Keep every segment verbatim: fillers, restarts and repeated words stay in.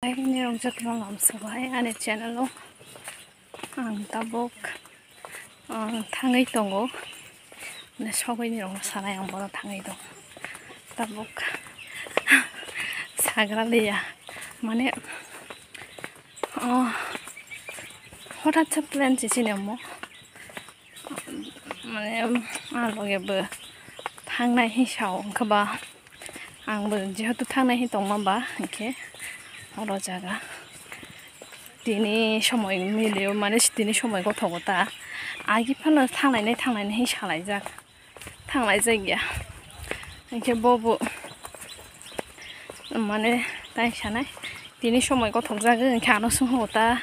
Nirok jotono lamsobai ani channel o ang tabuk, ah, thangwi tongo. Mane sogwi nirokno sanai ang bono thangwi tongo. Tabuk sagra liya. Mane, ah, hothat sa plan se chini omo. Mane, ah, loge bo thangnai hi sao, wngkha ba ang bo jehetu thangnai hi tongma ba, hinkhe oro jaga tini somoi milio, mane tini somoi gothogo ta, agi phano thanglainai, thanglainai hi salaijak, thanglaijak ya, hinkhe bo bo mane tai sanai. Tini somoi gothok jagwi hinkhe ano swngkha ta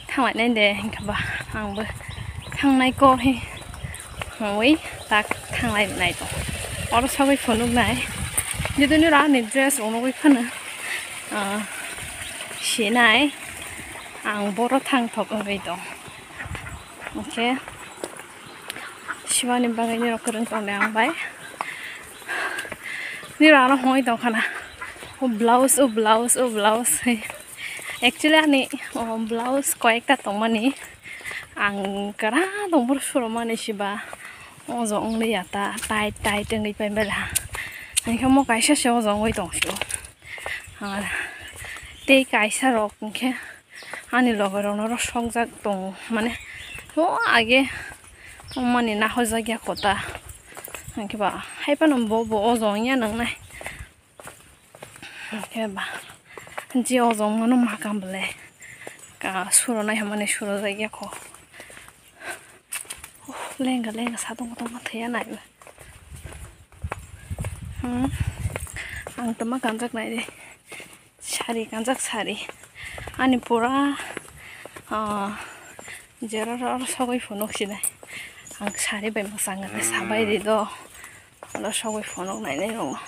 thanglainai de, hinkhe ba ang bo thangnai kok hi hwnwi tak thanglai nai tong. Oro sogwi phunuknai, jiduni oro ani dress rok nugwi phano, ah, sinai ang boro thangthok wngwi tong. Hinkhe Sibani bagwi nirok kwrwng tongde ang bai. Nirok ano hwnwi tongkhana. O blouse, o blouse, o blouse. Actually ani o blouse koyekta tongmani. Ang kwrak tongphuru surumani siba. O jong wngya ta tight tight wngwi paimela. Hinkhe mo kaisa se o jong wngwi tongsio. Ah, tei kaisa rok hinkhe ani loge rok no rw sokjak tongo, mane o age mani nahorjak ya kota, hinkhe ba hai phano bo bo o jong ya nang nai, hinkhe ba je o jong mano makam bole ka suro nai hwnmani suro jak ya kho. Lenga lenga sa tongma tongma thwiya nai. Hmm. Ang tama kanjak nai de. Sari kanjak sari. Ani pura, ah, jera ro sogwi phunuk sinai. Ang sari bai mwchang sabai ri do. Oro sogwi phunuk nai nai rok.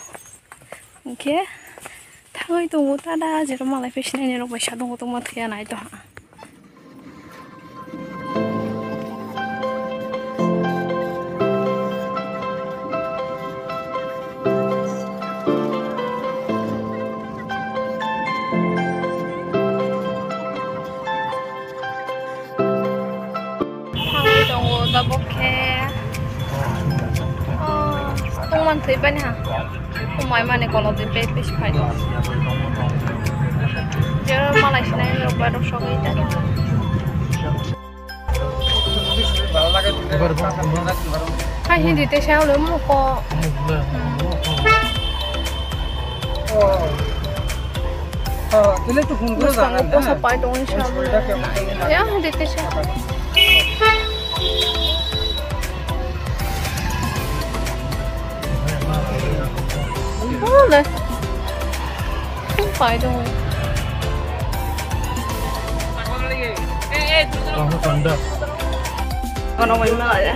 Hinkhe thangwi tongo tada jera malai phi sinai nai rok bai sa tongma tongma thwiya nai to. Thangwi tongo tabuk khe. Oh, tongmani thwi bani ha. Umai mani kolok di pe pe siphai do. Jero malai sinai rok bai rok sogwi ta. Hai hindi te sa ulo mo ko. Bwskango posa pai tongo sa ulo. Ya hindi te sa. Ole. Pai tongo. Kamu tanda. Kono mai ma ya.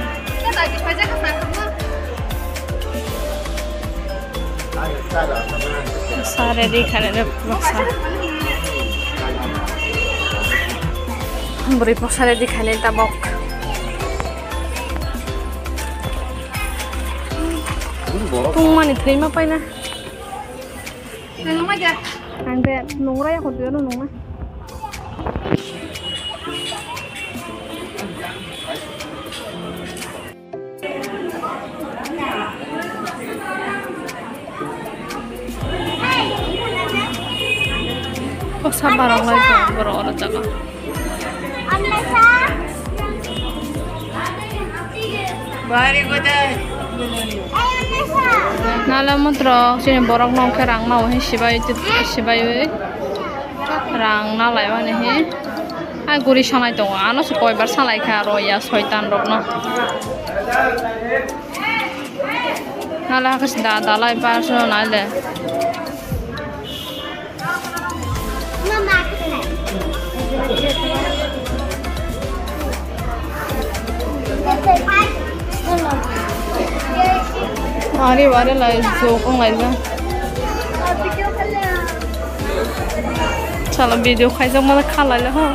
Sa ready khare re, bwsa. Bwrwi bwsa ready khare tabok. Tungmani thwima paina. Ang de nungra ya khotwi no nungra. Kok sabar rok lai tong borok oro jaga. Nala motro chini borok nong khe rang ma o hin sibai sibai rang na lai mani hin. Ai guri sanai tongo, ano se koibar salai kha aro ya soitan rokno. Nala hakhe se da dalai bar so nai le. Ari wari lai jok wng lai jang. Salo video khaijak mano khalai le ho.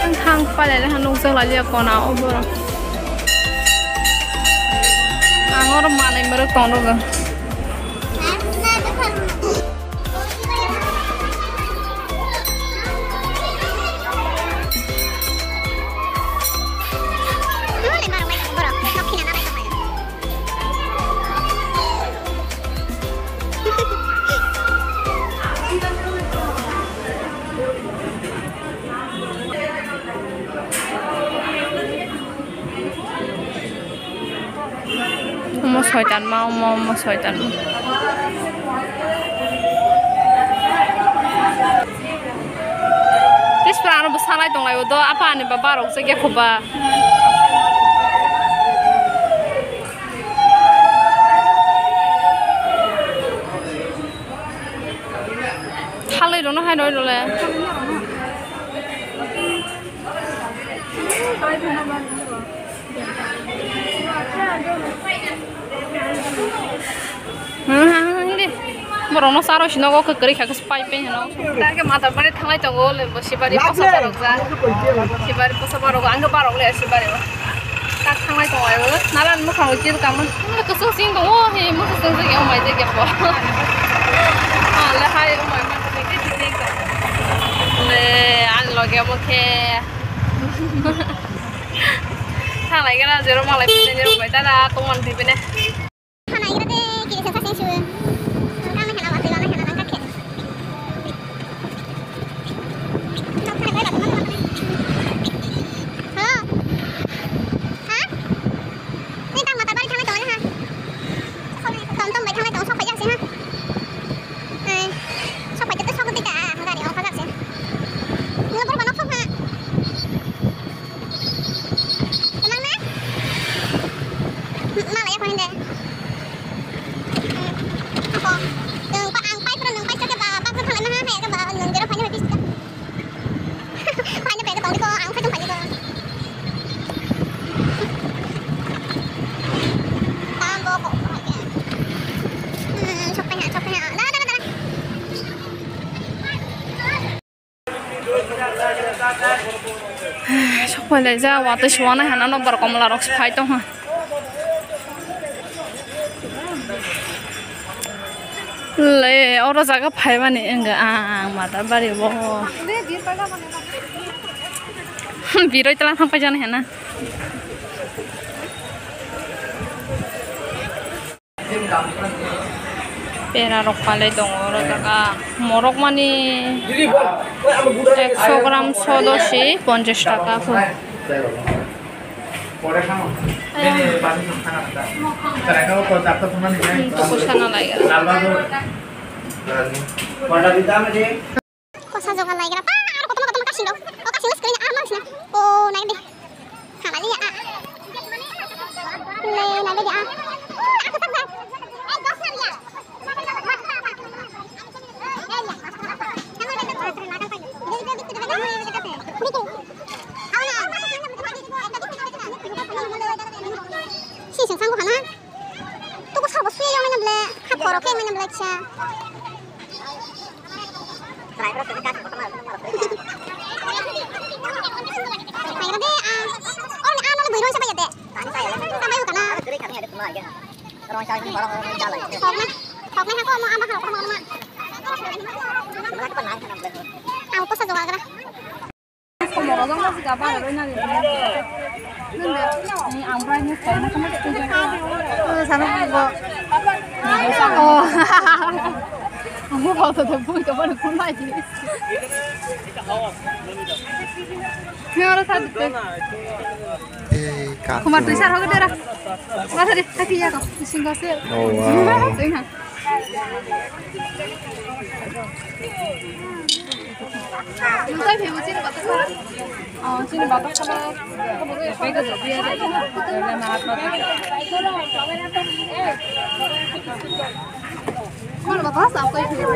Ang thang palai le ha nukjak lai le kona o borok. Ang oro manai moro tong rwgo. Soitan ma, omo, omo, soitan ma. Tispra ano bwsa lai tong lai o do, apa ani ba barok se khe khuba. Thalwi rwno hai roi rwle. Hmm, hindi. Borokno charo sinogo kwrwi kha khe pai pai hino. Tarke Matabari thanglai tongo, le bo Sibari posa borok ja. Sibari posa borok, ang khe barok le Sibari o. Tak thanglai tongo ai o. Nalan mukhang o jil kamun. Kusu sing tongo, he musu sing sing o mai je kepo. Ah, le hai o mai man sing sing sing. Le, ang loge mo khe. Thanglai gana zero malai pide zero bai dada tongman pibine. Hello? Ha? Ni tang Matabari thanglai tongo ha? Tom tom bai thanglai tongo, sok paijak se ha? Ai, sok paijak te sok tei ka, gari ong kajak se. Ni bor banok sok ha? Emang na? Malai ya kau hende. Ako, nung pa ang pai pura nung pai sa ke ba ba sa thalai na ha, hai ke ba nung jero phai na pai pista. Phai na pai ke tong ko ang sa tum phai ko. Tam bo ko phai ke. Hmm, sok pai ha, sok pai ha. Da da da da. Sok pai lai ja, watwi suana hana nokbar komla rok phai tong ha. Le, oro jaga phaimani wngkha ang Matabari bo. Biroi tla thang paijani hena. Pera rok palai tongo oro jaga. Morok mani ekso gram sodo se ponchash taka po. Hmm, to poisa na lai. Kosa joga lai gra pa, aro kotorma kotorma kasing rok. O kasing screen ar mansina. O nai de. Hamali ya. Le nai de a. Aku tak. Sising sango hana. Tuku sabo suya yang mana bela. Hap korok yang mana bela cha. Mai de a. Oh, ni ano le biro sa ba ya de. Sa ba yu kana. Sok na. Sok na ha ko mo ama ha ko mo ma. Ang ko sa joga gra. Khumar twi sar hogo dera. Masa de, tapi ya kok, sing gase. Oh, wow. Twi ha. Nung tai phaibo chini batasa. Oh, chini batasa ba. Mano batasa, tai phaibo.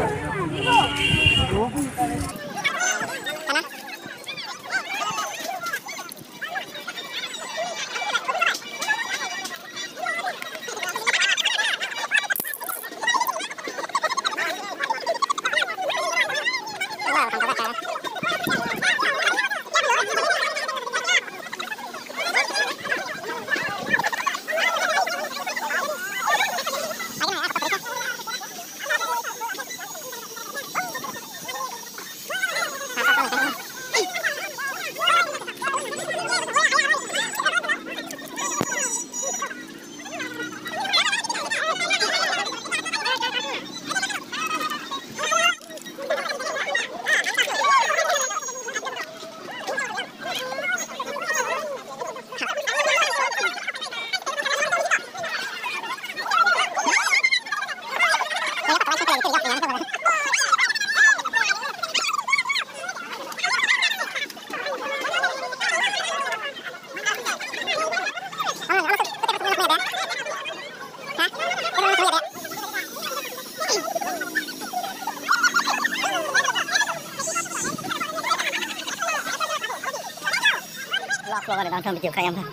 Vlog, vlog ada nonton video kaya mah.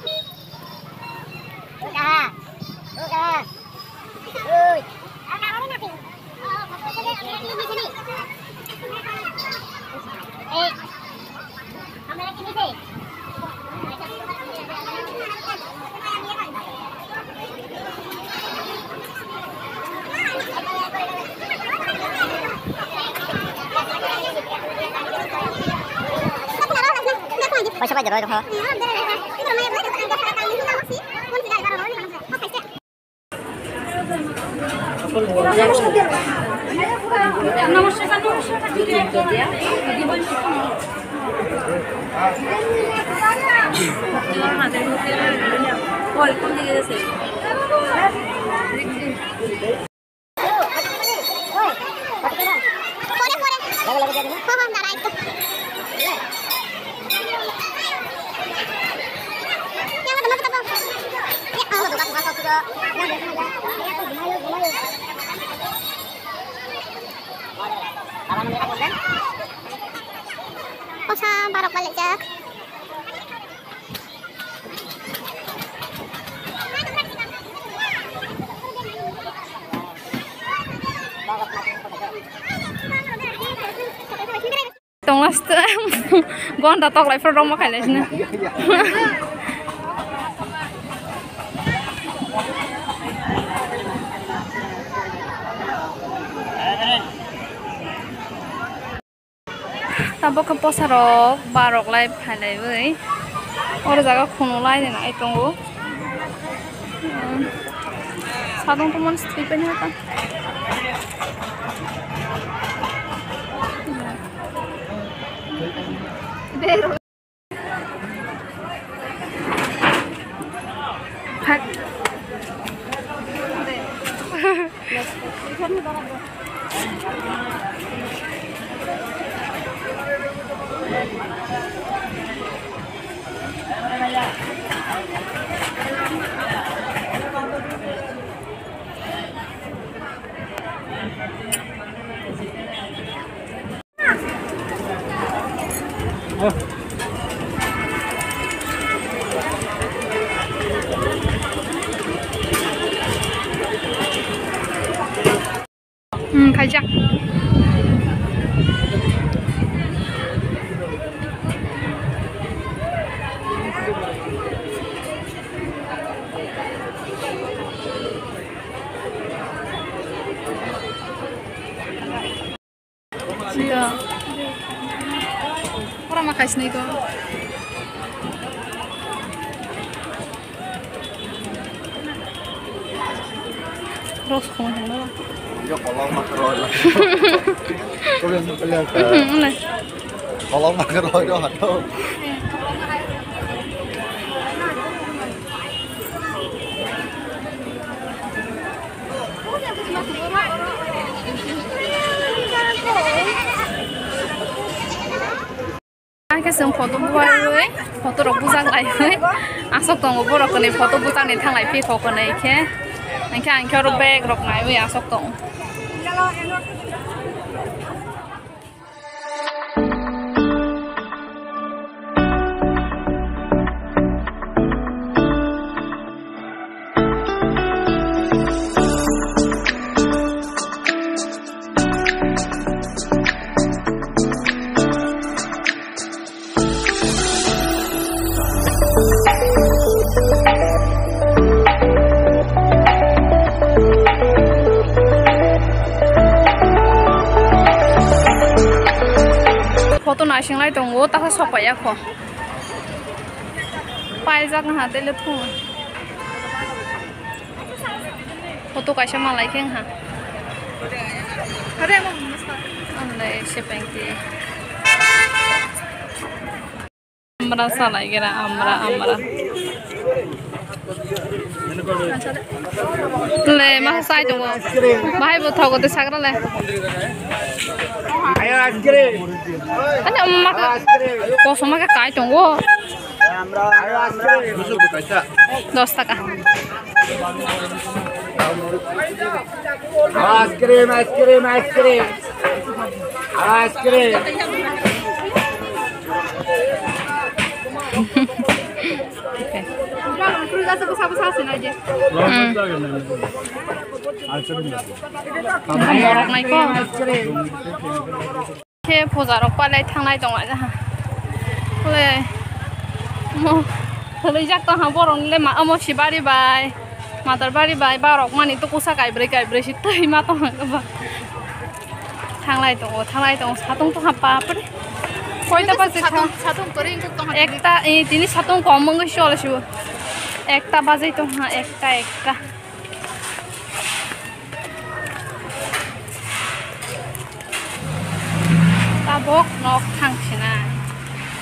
Paisa pai da roi rokha. Kosa barok balik jak. Tonglas tu gonda tok lai phro rong ma khai lai sini. Tabuk khe bwsarok barok lai phailaiwi oro jaga khunu lai nai tongo. Sadong tongmani sitwi paini ta. Hmm, khaijak. Sida. Ora ma kaisni ko. Roskhong hwnwi. Yo kolong ma karo. Kolong ma karo. Kolong ma karo do hato. Ang khe chwng photo buwaiwi, photo rok bujak laiwi aswk tongo, borok kwnwi photo bujak ni thanglai phi kho kwnwi khe, hwnkhe ang khe oro bag rok naiwi aswk tongo. Photo naising lai tongo, takha sok paiya kho. Paijak wngkha tei le thung. Photo kaisa malai khe wngkha. Ang lai se pengti. Amra salai gira, amra, amra. Le, ma sai tongo. Bahai bo thogo te sagra le. Ayo, ice cream. Ani, ma ka, ice cream. Kosom ma ka kai tongo. Ayo, ice cream. Dos taka. Ice cream, ice cream, ice cream. Ice cream. Okay. Hmm. Borok nai ko. Khe puja rok palai thangnai tongo ha. Le mo thwlwi jak tong ha borok le ma amo si bari bai. Matar bari bai borok mani to kusa kaibroi kaibroi si twi ma tong ha ba. Thanglai tongo, thanglai tongo, satung tong ha bapre. Koita baje satung, tha-, satung kwrwi wngkuk tong ha. Ekta, eh, tini satung kom wngwi chole sibo. Ekta bajai tong ha, ekta, ekta. Tabok nok thang sinai.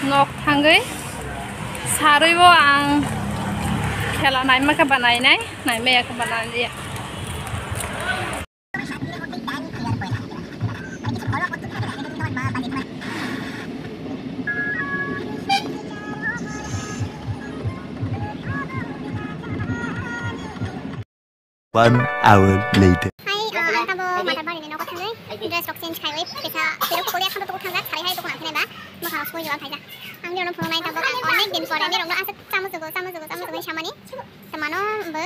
Nok thangwi sarwi bo ang khela naima khe ba nainai, naimaya khe ba nailia. One hour later. Hai, uh, ang tabo Matar Bari ni nogo thangwi dress rok change khaiwi kisa tiruk koli akham tok thangjak, sari hai tokon akhine ba mwkhang soi jawab thaijak. Ang ni ono phunuk nai tabo ang onek din pore ni rok no aswk chamu chugo, chamu chugo, chamu chugo samani. Tamano bo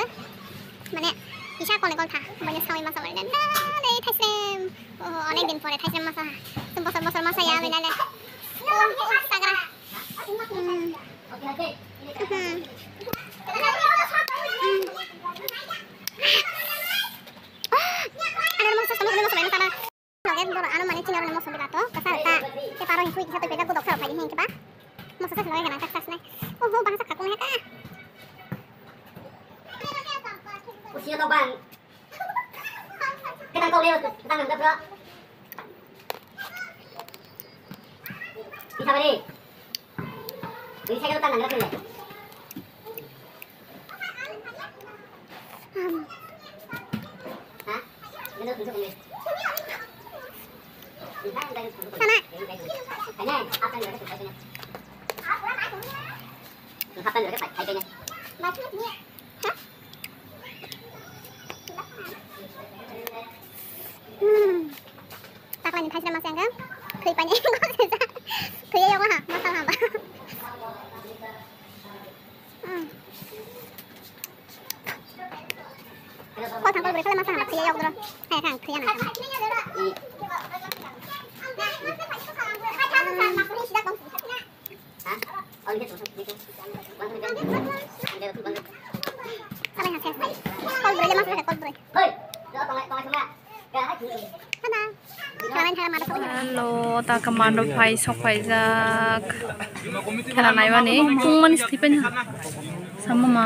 mane kisa kol ni kol tha, bani sawi masa mari da dei thaisem, oh, onek din pore thaisem masa ha. Bosor bosor masa ya bela le. Oh, sagra. Hmm. Hmm. Ano masa sama, ano masa mana tara. Oke, boro ano mane chini ano masa bela to. Kasar ta. Te paro hingkui kisa to bela godok sa phai hingke ba. Masa sa lagi kana tak sas nai. Oh, oh, bangsa kakung ya ka. Usia to bang. Kita kau lewat, kita nggak bro. Bisa beri. Bisa kita tangan nggak sih? Hah? Sana. Hmm. Taklai ni thaisra masa ang khe. Thwi pani. Thwi ya ha, masa ha ba. Hmm. Kol thang kol bwrwi khala masa ha, thwi ya yok dro. Hai thang, thwi ya na. Hello, ta commando phai sok phaijak. Khela naimani tungmani sithai paina. Sama ma.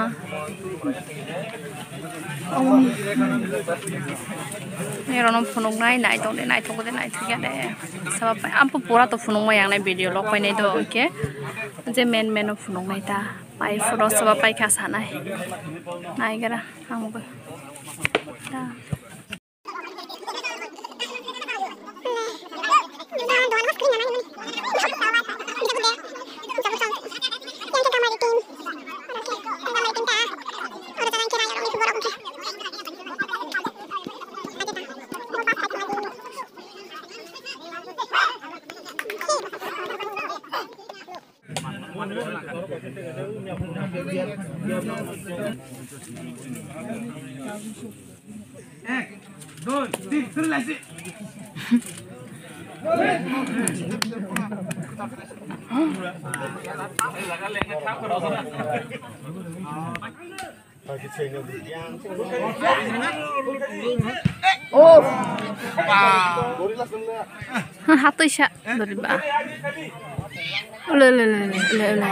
Ni rono phunuknai naithok de, naithok de, naithok ya de. Sabab pai ampo pura to phunukma yang nai video lok painai do, okay. Je men men no phunuknai ta. Pai photo soba pai kha sanai. Nai gara ang bo. Ta. Ek, dui, tin, suri laisi. Hatui sa dori ba. Ule, ule, ule, ule, ule, ule.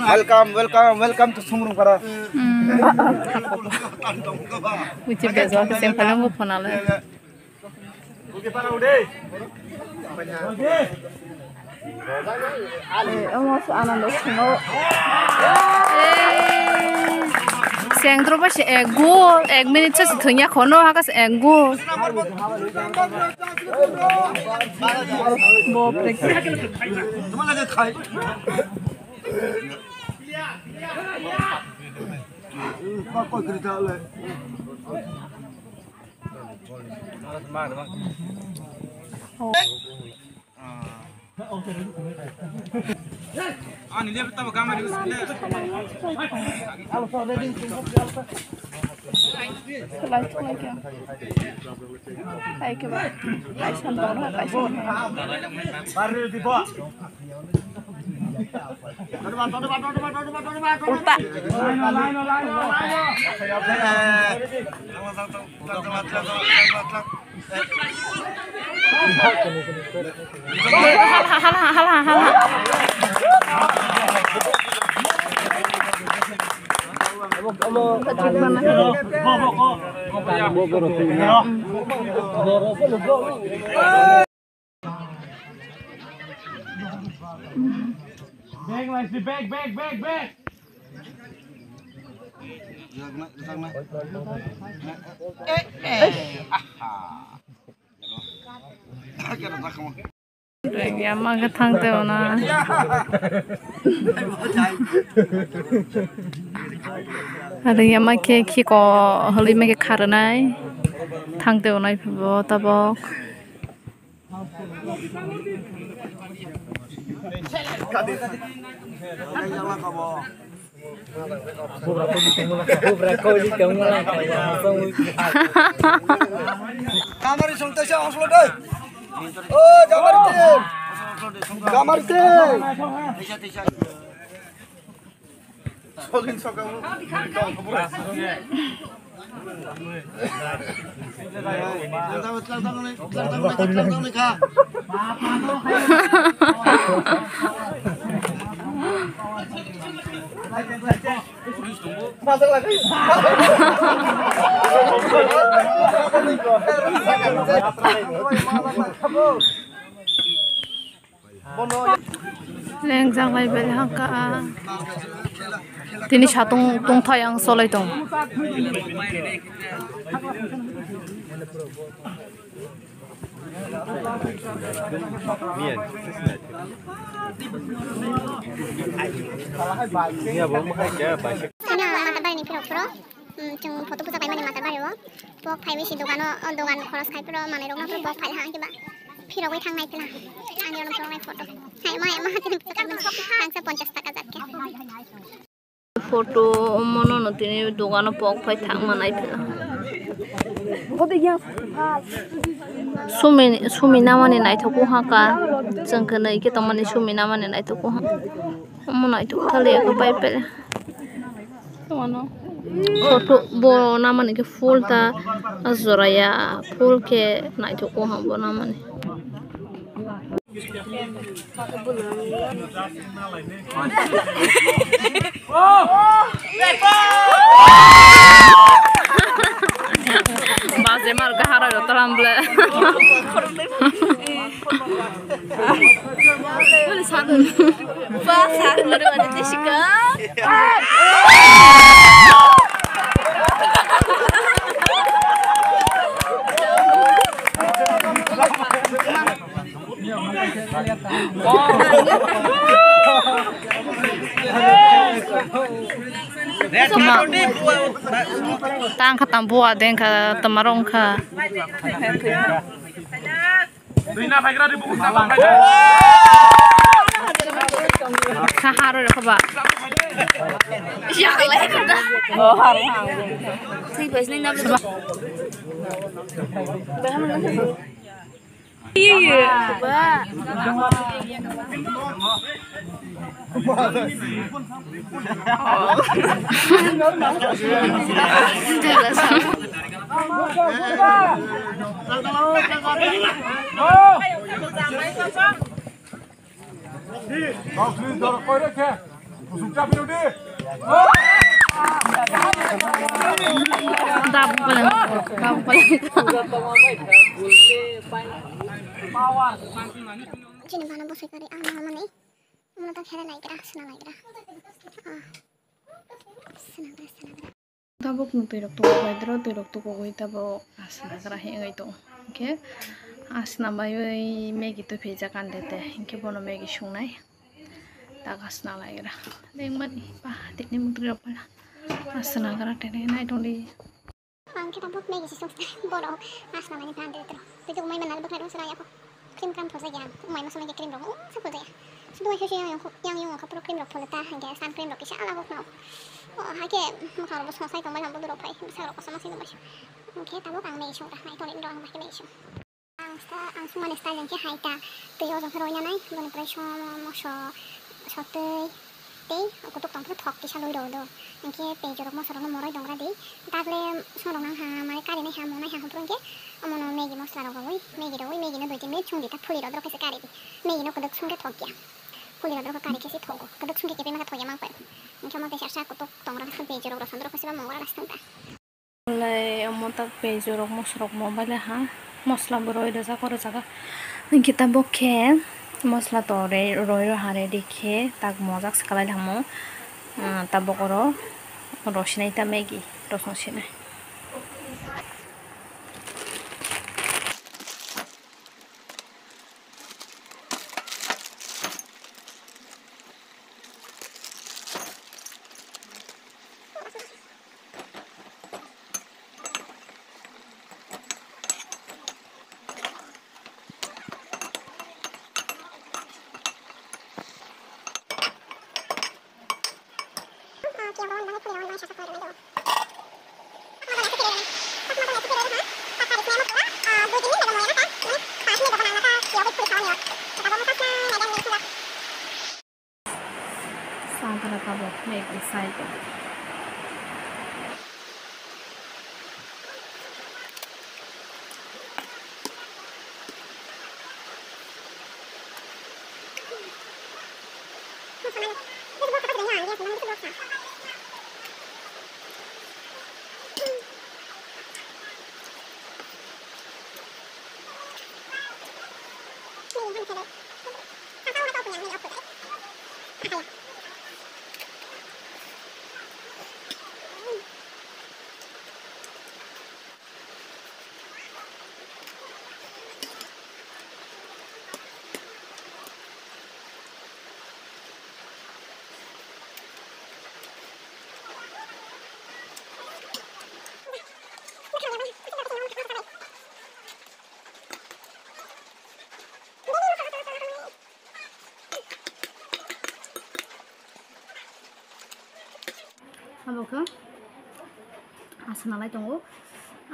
Welcome, welcome, welcome to Sungrungpara. Hmm. Uchi bezwa ke seng palang ko phone ale. Omo se Anando swngo. Sengdro ba se ek goal, ek minute se thwngya khono, haka se ek goal. Bo practice. Ulta. Bag, Leslie, bag, bag, bag, bag. Yama khe thang teo na. Yama khe khiko holi ma khe kharnai. Thang teo nai bo tabok. Kamari song taisa oslo doi. O Kamari team. Kamari team. Lengjak lai bele hangka. Tini satung tungthai ang solai tong. Tini ang mata bari ni phirok phiro. Hmm, chwng photo puja kaimani mata bari o. Pok phai bisi dogano, o dogan khoros khai phiro manwi rok no phiro pok phai ha kiba. Phirogwi thangnai phila. Ani ono phiroknai photo. Hai, ma, ma, tini puja kaimani. Thangsa ponchas taka jat khe. Photo mono no tini dogano pok phai thang manai phila. Sumi, sumi namani naithok o haka. Chwng khe nai khe tongmani sumi namani naithok o ha. Omo naithok thali eko pai pele. Photo bo namani khe full ta jora ya, full khe naithok o ha bo namani. Baje mar kahara yo taram ble. Tang kha tang bua deng kha tama rong kha. Kha haro rokho ba. Dabu paling, dabu paling. Chini bana bosai kari ang ma mani. Muna ta khere lai gra, sna lai gra. Ah. Sna gra, sna gra. Tabuk ni twi rok tuku bai dro, twi rok tuku gwi tabuk asna gra hi wngwi tongo. Hinkhe asna bai wi Maggie twi phijak andete. Hinkhe bono Maggie sungnai. Tak asna lai gra. Nengmani ba tini mutri rok pala. Asna gra tene nai tongdi. Ang khe tabuk Maggie se sung borok asna mani phan de tro. Tei tuk mai manal bwkhai rung sra ya ko. Cream cram phulsa ya. Mai masa mai cream rok um sa phulsa ya. Sudu ai yang yang yang yang khapro cream rok phulta hangge sun cream rok kisa ala hok no. O hake mukha rok sung sai tong mai hambo durok phai. Bwsa rok kosom sai tong mai. Ang khe tabuk ang Maggie sung ra mai tong ro ang bai Maggie sung. Ang sta-, ang sumani style hwnkhe hai ta, twi o jong khe roina nai, boni pore somo, moso, sotwi, tei kutuk tong phuru thok kisa loi rw do. Hwnkhe pejorok mosorokno moroi dong gra di. Takle songrok nang ha, mane kari nai ha, mo nai ha, hwn phuru hwnkhe omono Maggi mosla rok rwui, Maggi rwui, Maggi no dui tin minute sung di ta, phuli rw dorok khe se kari di. Maggi no kwdwk sung khe thok ya. Phuli rw dorok khe kari khe se thogo. Kwdwk sung khe kebeng ma khe thok ya mang pai. Hwnkhe omo teisa sa kutuk tong gra, pejorok rw song dorok khe se ba mung gra stung ta. Lai omo tak pejorok mosorok mo baile ha mosla bo roi rwjak o rwjak o. Hinkhe tabuk khe mosla to re-, roi rw ha ready khe tak mojak se kalai lamo. Ah, tabuk oro rosinai ta Maggi rosong sinai. Sangkara tabuk Maggi sai tong. Abo khe asna lai tongo,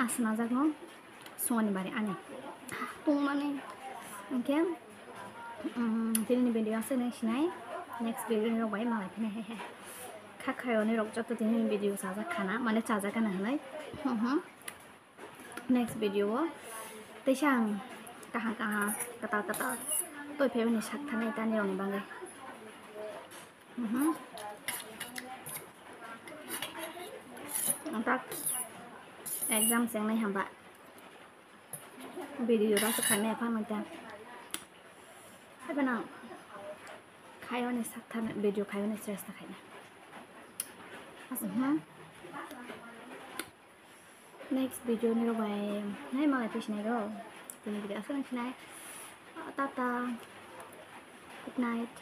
asna jak no songani bari ani tongmani. Hinkhe, um, tini ni video aswk nai sinai, next video ni rok bai malai phini he he. Kha khayo ni rok joto tini ni video chajak khana, mane chajak khana hinwi. Next video o teisa ang kaham kaham kwtal kwtal toi phaimani sak thanai ta nirokni bagwi. Mhm. Ang tak exam chengnai hamba video rok khaimaya phano ta. Haibano khayoni sak thanai video khayoni stress ta khaina. Mhm. Next video ni rok bai nai malai phi sinai go. Tini video aswk nai sinai. Tata. Good night.